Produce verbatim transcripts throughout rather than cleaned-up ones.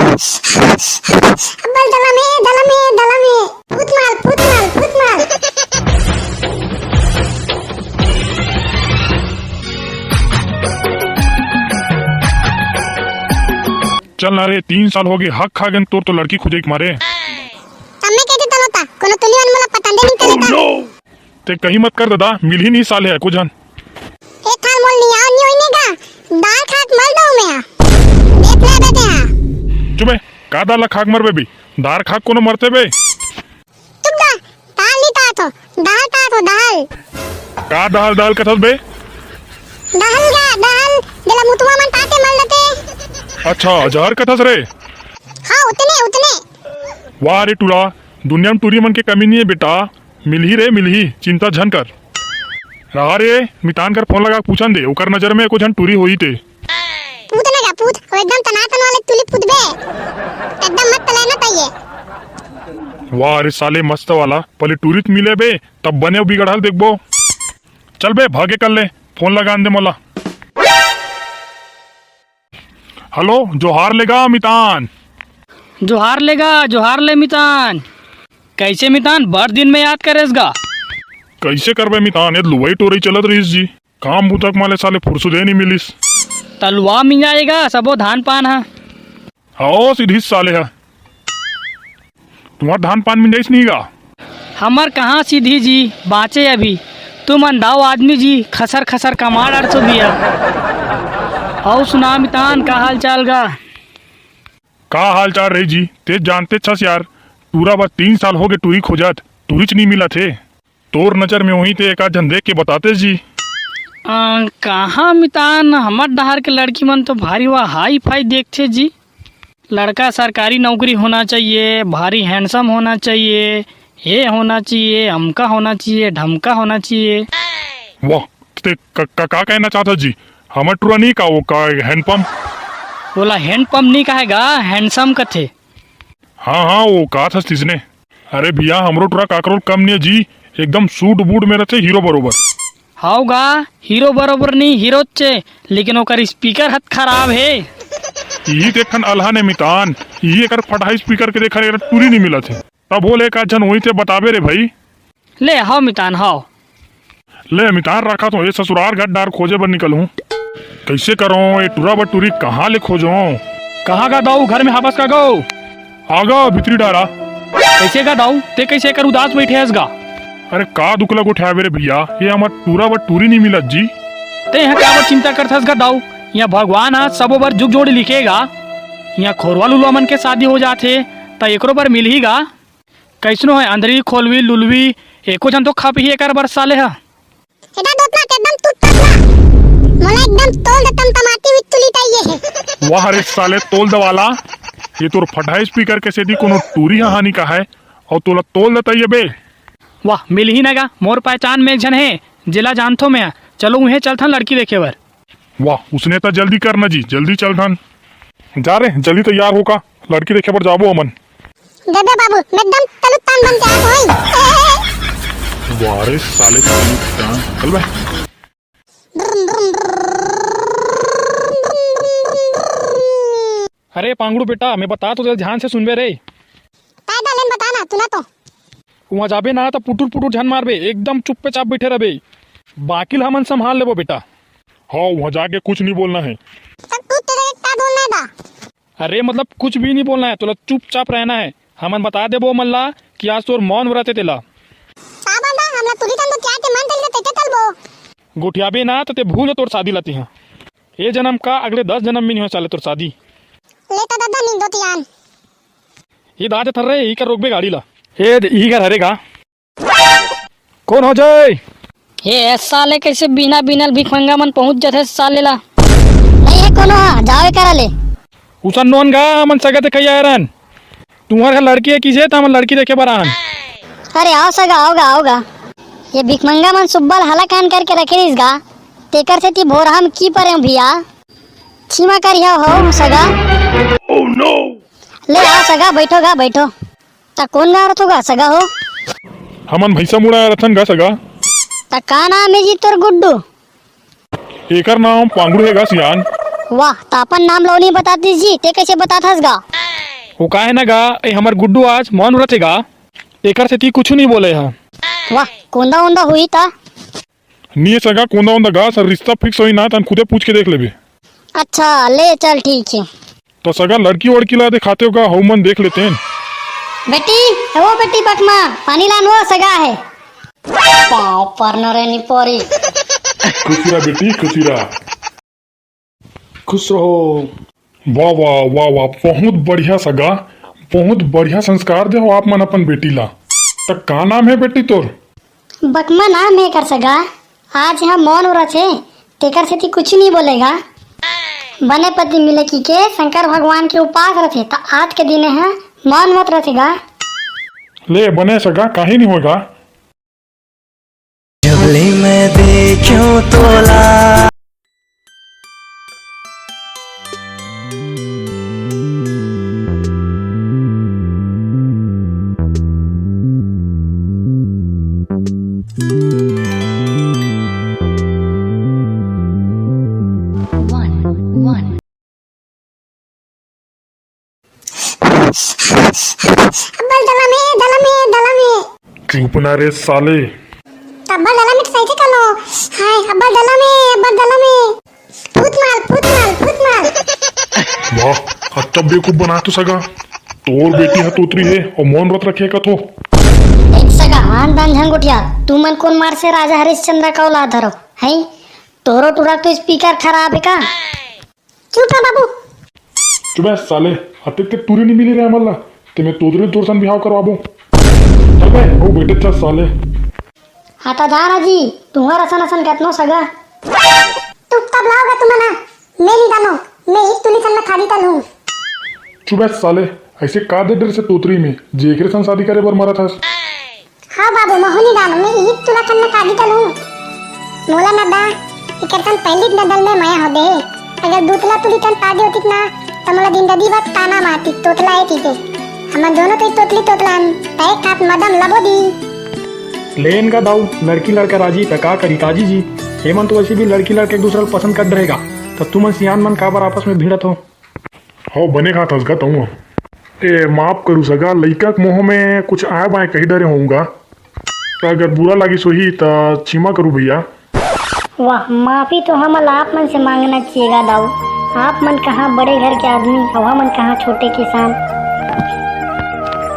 अब्बल दलम हे, दलम हे, दलम हे। फूत मार, फूत मार, फूत मार। चल ना रे, तीन साल हो गे, हक खा गेन तोर तो लड़की खोजे के मारे। तम्मे कहते तलो ता, कोनो तुली मन मोला पसंदे नहीं करे ता। ते कहीं मत कर दादा, मिलही नहीं साले एको झन। ए थाल मोल नहीं आओ, नहीं होई नहीं गा। दाल खात मल दो मैं। देख ले बेटे हाँ। चुप बे, का दाल ला खाक मरबे बे? दाल खाक कोनो मरथे बे? चुप गा, दाल नहीं तात हो, दाल तात हो, दाल। का दाल, दाल कथस बे? दाल गा, दाल, जेला मुतुआ मन ताते मल लेते। अच्छा, जहर कथस रे? हाँ, उतने, उतने। वाह रे टूरा, दुनिया में टूरी मन के कमी नहीं है बेटा। मिलही रे, मिलही, चिंता झन कर। रहा रे, मितान कर फोन लगा के पूछन दे, ओकर नजर में एको झन टूरी होही ते। पूत ना गा, पूत, वो एकदम तनातन वाले तुली पूत बे। एकदम मस्त लेना चाहिए। वाह रे साले, मस्त वाला, पहले टूरी त मिले बे, तब बने बिगड़ल देखबो। चल बे, भागे कर ले, फोन लगा दे मोला। हेलो, जोहार लेगा मितान। जोहार लेगा, जोहार ले मितान। कैसे मितान, बड़ दिन में याद करेस गा? कैसे करबे मितान, ये लुवई टोरई चलत रहिस जी। काम बुता के मारे साले फुरसुदे नहीं मिलिस। तलुआ मिंजाएगा सबो धान पान हा। हओ सीधी साले हा। तुम्हार धान पान मिंजाइस नहीं गा? हमर कहाँ सीधी जी, बाँचे अभी। तुमन दाऊ आदमी जी, खसर खसर कमा डारसो बिया। अउ सुना मितान, का हाल चाल गा? का हाल चाल रही जी, ते जानते छस यार, टूरा बर तीन साल हो गे टूरी खोजत, टूरीच नहीं मिलत हे। तोर नजर में होही ते एक आध झन देख के बताते जी। आ, कहाँ मितान, हमर डहर के लड़की मन तो भारी वा हाई फाई देखथे जी। लड़का सरकारी नौकरी होना चाहिए, भारी हैंडसम होना चाहिए, ये होना चाहिए, अमका होना चाहिए, ढमका होना चाहिए। वाह, ते का, का, का कहना चाहत हस जी? हमर टुरा नहीं का वो का हैंडपंप? ओला हैंडपंप नहीं कहे गा, हैंडसम कथे। हाँ, हाँ, वो का था तिसने। अरे भैया, हमरो टुरा काकरो कम नहीं जी, एकदम सूट बूट में रहते, हीरो बरोबर। हाव गा, हीरो बरोबर नहीं, हीरो चे, लेकिन ओकर स्पीकर हत खराब हे। यही तो एक ठन अलहन हे मितान, यही एकर फटहा स्पीकर के देखा, एकर टूरी नहीं मिलत हे। तब बोले का झन वही ते बताबे रे भाई। ले हाव मितान, हाव। ले मितान, रखा तो ये ससुरार घर डार खोजे बर निकल हूँ। कैसे करो ये टूरा बर टूरी कहाँ ले खोजो? कहाँ गा दाऊ, घर में हाबस का गो? आगा भीतरी डारा। कैसे गा दाऊ, ते कैसे कर उदास बैठे हस गा? अरे का दुख लगो ठे आवे रे भैया, ये हमर टूरा बर टूरी नहीं मिलत जी। ते यहाँ काबर चिंता करथस गा दाऊ? यहाँ भगवान हा सबो बर जुग जोड़ी लिखेगा। यहाँ खोरवा लुलवा मन के शादी हो जाथे, त एकरो बर मिलही गा। कैसनो है अंधरी, खोलवी, लुलवी, एको झन तो खप ही एकर बर साले हा। एटा दोतना के एकदम तुत्तत ना। मोला एकदम तोल दे तमतमाती हुई तुली तइये हे। वाह रे साले तोल दवाला, ये तोर फटहा स्पीकर के सेती कोनो टूरी हा हानि का है, अउ तोला तोल दे तइये बे। वाह, मिलही ना गा, मोर पहचान में एक झन हे, जेला जानथो मैं। चलो उहें चलथन लड़की देखे बर। वाह, उसने त जल्दी करना जी, जल्दी चलथन। जा रे, जल्दी तैयार हो का, लड़की देखे बर जाबो हमन। देबे बाबू, मैं एकदम तलुक तान बन के आत होई। वाह रे साले तलुक तान। चल बे। अरे पांगड़ू बेटा, मैं बता तो दे, ध्यान से सुनबे रे। काय डालेन बता ना, तू ना तो। वहाँ जाबे ना तो पुटुर पुटुर झन मारबे, एकदम चुप्पे चाप बैठे रहबे। बाकी ल हमन संभाल लेबो बेटा। हाँ, वहाँ जाके कुछ नहीं बोलना है। तब तू तेरे का बोलना है बा? अरे मतलब कुछ भी नहीं बोलना है, तोला चुपचाप रहना है। हमन बता देबो ओमन ला कि आज तोर मौन व्रत है तेला। का बंदा, हमला तुली तन तो क्या के मन तली ते तलबो। गोठियाबे ना तो ते भूल तोर शादी ला तिहा। ये जन्म का अगले दस जन्म में नहीं हो साले तोर शादी। ले ता दादा नींदो तियान। ये दादा थर रे, ई कर रोकबे गाड़ी ला। ए दे, ई कर हरे का? कौन हो जाए? ए, ए साले कैसे बिना बिनल भिखमंगा मन पहुंच जाथे साले ला। नहीं है कोनो हा, जावे करा ले। उसन नोन गा, हमन सगा देखे आए रहन। तुम्हार घर लड़की है किसे, त हमन लड़की देखे बर आन। अरे आओ सगा, आओ गा, आओ गा। ये भिखमंगा मन सुब्बा ल हलाकान करके रखे रहिस गा, तेकर सेती भोरहा म की परे हूँ भैया। क्षमा करिहा हो सगा। ले आओ सगा, बैठो गा, बैठो। त कोन गाँव रथो गा सगा हो? हमन भैंसा मुड़ा रथन गा सगा। त का नाम है जी तोर गुड्डू? एकर नाम पांगड़ू हे गा सियान। वाह, त अपन नाम लो नहीं बतातीस जी, ते कैसे बताथस गा? वो का हे ना गा, ए हमर गुड्डू आज मौन व्रत हे गा, एकर सेती कुछु नहीं बोले हा। वाह, कोंदा ओंदा हुई ता? नहीं सगा, कोंदा ओंदा गा, सर रिश्ता फिक्स होई ना, तन खुदे पूछ के देख लेबे। अच्छा, ले चल, ठीक हे। तो सगा लड़की वड़की ला देखाते हो गा, हऊ मन देख लेते हैं। बेटी, ए वो बेटी बकमा, पानी लान वो सगा हे। पाँव परना रे नी परी। खुशी रहा बेटी, खुशी रहा। खुश रहो। वाह, वाह, वाह, वाह, बहुत बढ़िया सगा, बहुत बढ़िया संस्कार दे हो आप मन अपन बेटी ला। त का नाम हे बेटी तोर? बकमा नाम हे कर सगा। आज यहाँ मौन व्रत हे, तेकर सेती कुछ नहीं बोलेगा। बने पति मिले की के शंकर भगवान के उपास रथे, त आज के दिन ह मौन व्रत रथेगा। ले बने सगा, काहे नहीं होगा। जब ले मैं देखूं तोला। अब्बल दलम हे, दलम हे, दलम हे। चुप ना रे साले। अब्बल दलम हे त सही से कलो। हाय, अब्बल दलम हे, अब्बल दलम हे। फूत मार, फूत मार, फूत मार। वाह, अच्छा बेवकूफ बना तो सगा। तोर बेटी ह तोतरी हे अउ मौन व्रत रखे कथो। एक सगा, आन दान झन गोठिया, तुमन कोन मार से राजा हरिश्चंद्र का औलाद हरो, हैं? तोरो टूरा तो स्पीकर खराब हे का? चुप रह बाबू। चुप बे साले, अतेक ते टूरी नहीं मिली रे हमन ला, ते मैं तोतरी तोर सन बिहाव करवाबो। चल बे, ओ बेटे चल साले। हाँ त दारा जी, तुहर असन असन कतनो सगा। तुम तब लाओगा तुम ना, मैं नहीं डालो, मैं एक तुली सन में खाली तल हूँ। चुप बे साले, ऐसे का दे डर से तोतरी में, जे एकरे सन शादी करे बर मरत हस। हाँ बाबू, महू नहीं डालो, मैं एक तुला सन में खाली तल हूँ। मोला ना दा, एकर सन पहली नदल में मया हो दे। अगर दूतला तुली तन पागे होतिक ना, त मोला दिन ददी बात ताना मारतिक, तोतला ए तिके। हमन दोनों तो तोतली तोतला हन, तय खात मदम लबो दी। लेन का दाऊ, लड़की लड़का राजी त का करी काजी जी। एमन तो वैसे भी लड़की लड़का एक दूसरा ल पसंद कर डरेगा, त तुमन सियान मन काबर आपस में भिड़त हो? हो बने खात हस गा तहूँ। ए माफ करू सगा, लइका के मोह में कुछ आय बाय कही डरे होऊंगा। त अगर बुरा लागिस होही त क्षमा करू भैया। वाह, माफी तो हमन आप मन से मांगना चाहिए गा दाऊ। आप मन कहाँ बड़े घर के आदमी, अउ हमन कहाँ छोटे किसान।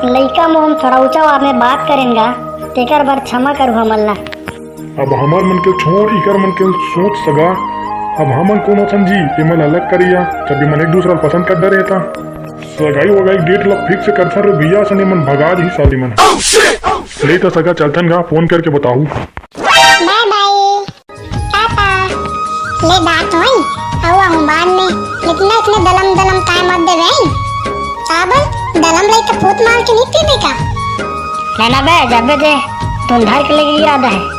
लइका मोह हम थोड़ा ऊंचा आवाज में बात करेन गा, तेकर बर क्षमा करू हमन ला। अब हमर मन के छोड़, इकर मन के सोच सगा। अब हमन कोनो समझी, एमन अलग करिया, जब एमन एक दूसरा ल पसंद कर डरे त। सगाई वगाई डेट ल फिक्स करथन रे भैया, सने मन भगा जही साली मन। ले त सगा चलथन गा, फोन करके बताहू। बाय बाय। टाटा। ले बात होई, आऊ आहूं बाद में, लेकिन ना इतने दलम दलम काय मत देवे। का बोल, दलम लई त फूत मार के नहीं पीबे का? ना ना बे, जाबे दे, धुंधार के लेके इरादा है।